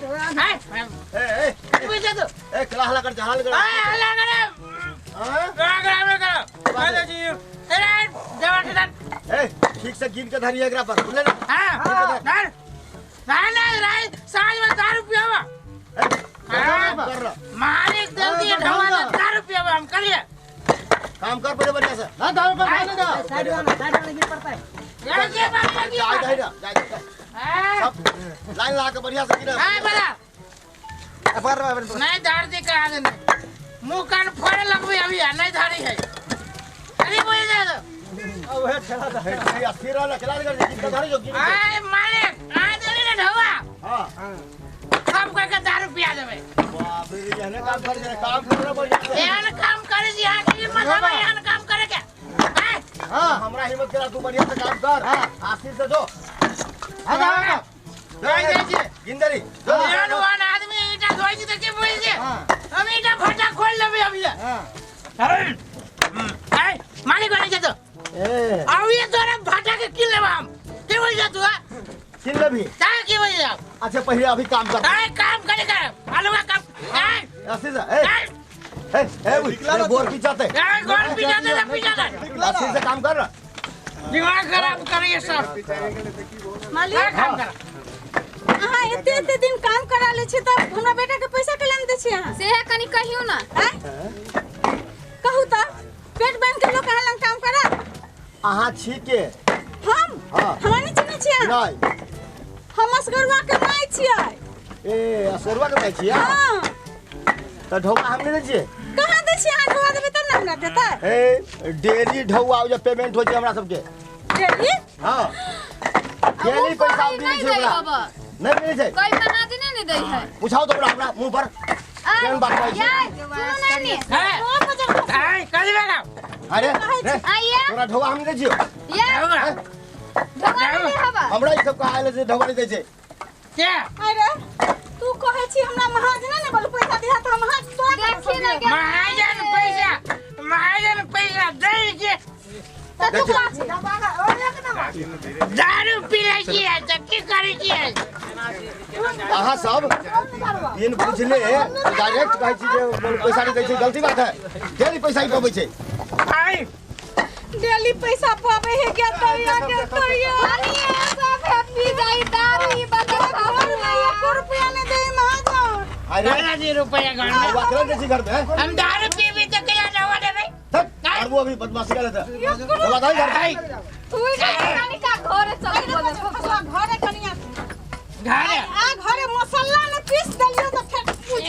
ए ए ए बुझे तो ए कला हला कर हला कर ए हल्ला करे हां करा करा करा जी अरे जवान ए ठीक से गिन के धरिए एकरा पर बुझले ना हां धर ना राय साँझ में दारू पियावा काम कर रहा मालिक जल्दी ढवा दारू पियावा हम करिए काम कर पहले बढ़िया से ना दारू पर खाने दो साइड वाला गिर पड़ता है ये बात जा जा जा जा सब लाइन ला के बढ़िया से गिरा हां बड़ा पर पर नहीं धार दे का आदमी मुंह कान फोड़े लगबे अभी नहीं धारी है अरे बोल दे दो अब है ठेला दा ए अस्थिर रह चला कर गिन के धरी जो गिन के अरे मालिक आ देली ना ढवा हां सब कह के दारू पिया देबे बाप रे एहने काम कर जे काम कर बढ़िया से एहन काम करे जी हां की हिम्मत हवे एहन काम करे के हां हमरा हिम्मत करा तू बढ़िया से काम कर आशीष से जो हां दारू जाय जाय छी गिंदरी एहन वन आदमी ईटा धोइ छी त की बोल जे हां हम ईटा फटा खोल लेबे अभी हां ए मालिक बने जे तो ए अभी तोरा भाटा के किन लेबा हम की बोल जा तू किन लेबी का की बोल जा अच्छा पहले अभी काम कर ए काम करे कर हलवा काम ए आशीष ए ए ए गोर पीछाते ए गोर पीछाते ना पीछाते आशीष से काम कर रहा दिमाग खराब करिए सब मालिक काम कर अहाँ एते एते दिन काम करा ले छी त हमरा बेटा के पैसा के लेने दै छी अहाँ से कनी कहियो ना कहू त पेट बांध के लोग अहाँ लग काम करा अहाँ छी के हम हां हमरा नहीं चिन्है छी अहाँ नहीं हम असगरुआ के माय छियै ए असगरुआ के माय छियै हां त ढौआ हम नहीं दै छियै कहाँ दै छियै अहाँ ढौआ देबै तब ने हमरा देतै ए डेली ढौआ जे पेमेंट होइ छै हमरा सबके डेली हां डेली पैसा मिलै छै ओकरा नहीं मिलै छै कोई महाजने नहीं दै है पूछाओ तो ओकरा हमरा मुंह पर केहन बात कहै छै सुनो नानी ए कथी बेटा अरे रे आइए तोरा ढौआ हम नहीं दै छियौ ये ढौआ ढौआ नहीं हवा हमरा ई सब कहा जे ढौआ नहीं दै छै के अरे तू कहै छी हमरा महाजने ने बोल पैसा दिहा त हम हाथ तोरा देखी ना के महाजन पैसा महाजन पैसा दै के त तू का छी दारू पी लै छियै त की करै छियै अहाँ सब बिन बुझले डायरेक्ट कहै छी जे पैसा नहीं दै छै गलती बात है डेली पैसा ही पबै छै आई डेली पैसा पावे है क्या तैया के तैया सब हैप्पी जाई दारू ई बदल घर में एको रुपया नहीं दे महाजन अरे दादाजी रुपया घर में ढौआ केना दै छी घर में हम दारू पीबी त कहिया ढौआ देबै थक और वो अभी बदमाशी कर रहा था ढौआ दही घर आई तू कनी का घरे चल बोले घरे कनिया घरे आ घरे मसाला ने पीस देलियो त फेर पूछ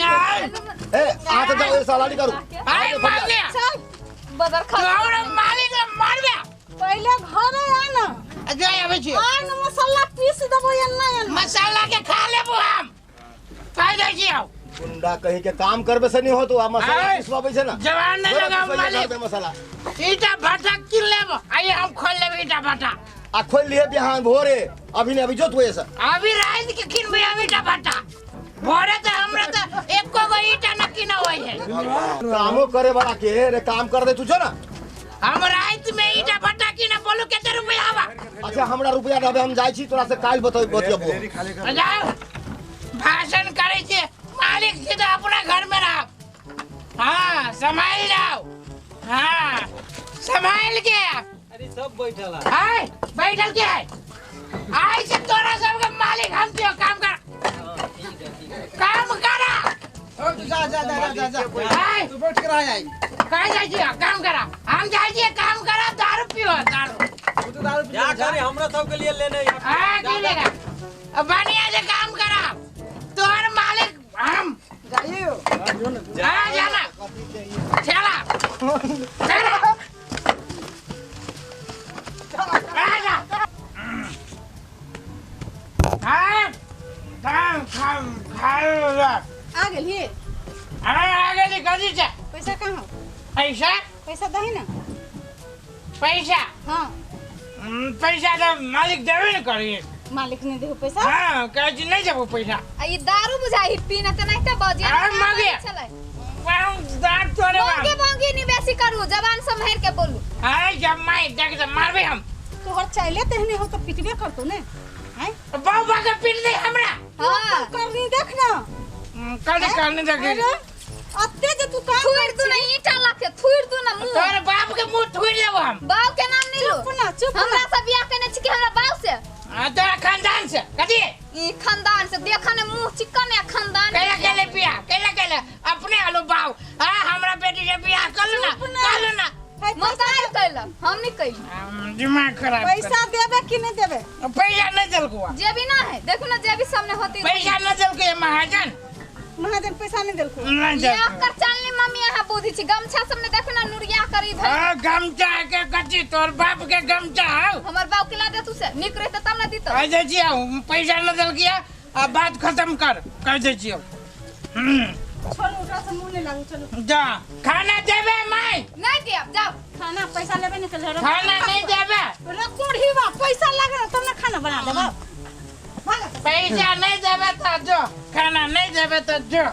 ए आ तो जाओ साला नहीं करू आई मार लिया चल बदर खा और मालिक ने मारबे पहले घरे आ ना जाय आबै छी आ न मसाला पीस देबो एन्ना एन्ना मसाला के खा लेबो हम पाइ दै छियौ गुंडा कहीं के काम करबे से नहीं हो तो आ मसाला आय। पिसवाबै छै ना जवान नहीं लगाओ मालिक मालिक मसाला ईटा भाटा किन लेबो आइए हम खोल लेबे ईटा भाटा आ खोल लिए बिहान भोरे अभी नहीं अभी जो तू ऐसा अभी रात के किनबे हम ईटा भाटा भोरे त हमरा त एको गो ईटा न किना होई है कामो करे वाला के रे काम कर दे तू जो ना हम रात में ईटा भाटा किना बोलू केते रुपया आवा अच्छा हमरा रुपया देबे हम जाइ छी तोरा से काल बतैबो जाओ भाषण करे छे मालिक छी त अपना घर में रहो हाँ संभाल जाओ हाँ संभाल के अरे सब बैठल है आय बैठल के है आय से तोरा सबके मालिक हम छियो काम कर काम करा ओ तू जा जा जा जा जा आय तू बैठ के रह जाई कहाँ जाइ छियो काम करा हम जाइ छियै काम करा दारू पियो दारू तू तो दारू पी जा करे हमरा सब के लिए लेने हाँ की लेगा अब बढ़िया से काम करा तोहर मालिक हम जाइयो हाँ जाना चला चला आजा हाँ काम काम खाओ आ गेल ही अरे आगे जी कथी छै पैसा कहाँ पैसा पैसा दही ना पैसा हाँ पैसा तो मालिक देबे ने करिए मालिक ने देहो पैसा हाँ कहै छी नहीं देबो पैसा आ ई दारू बुझाई पीना त नहीं त बजे अरे मांगे। चलै दांत तोड़े मांगे मांगे नहीं बेसी करू जबान सम्हार के बोलू अरे जब मैं देख दे मारबे हम तोहर चाइले तेहने हो तो पिटबे करतो ने हैं बाबा के पीट दे हमरा हां करनी देख ना कल कहने देखी। अरे अत्ते जे तू काम थुइर दू ना ईटा लाके थुइर दू ना मुंह। तोर बाप के मुंह थुइर देबो हम। बाप के नाम नहीं लो। चुप ना, चुप ना। हमरा से बियाह केने छी कि हमरा बाप से? आ तोरा खानदान से कथी? ई खानदान से देखा ने मुंह चिकन है खानदान। कैला कैले बियाह कैला कैले अपने आलो बाप। आ हमरा बेटी से बियाह कर ना कर ना। मकान कैलक हम नहीं कैली। दिमाग खराब पैसा देबे कि नहीं देबे? पैसा नहीं देलको। जेबी ना है देखो ना जेबी सामने होती। पैसा नहीं देलको महाजन। महाजन पैसा नहीं देलको। नहीं ये कर चालनी मम्मी यहाँ बुद्धि छी गमछा सब ने देखो ना नुरिया करी धर। हां गमछा के कथी तोर बाप के गमछा हौ। हमर बाप के ला दे तू से निक रहते तब ना दीतो। कह दे छियो पैसा नहीं देलकिया आ बात खत्म कर कह दे छियो। छोड़ू ओकरा से मुंह नहीं लागू चलो। जा खाना देबे माई? नहीं देब जाओ। खाना पैसा लेबे नहीं कल खाना नहीं देबे। रे कोढ़ी बा पैसा लागे ना तब ना खाना बना देबा। पैसा नहीं देबे तो जो खाना नहीं देबे तो जो।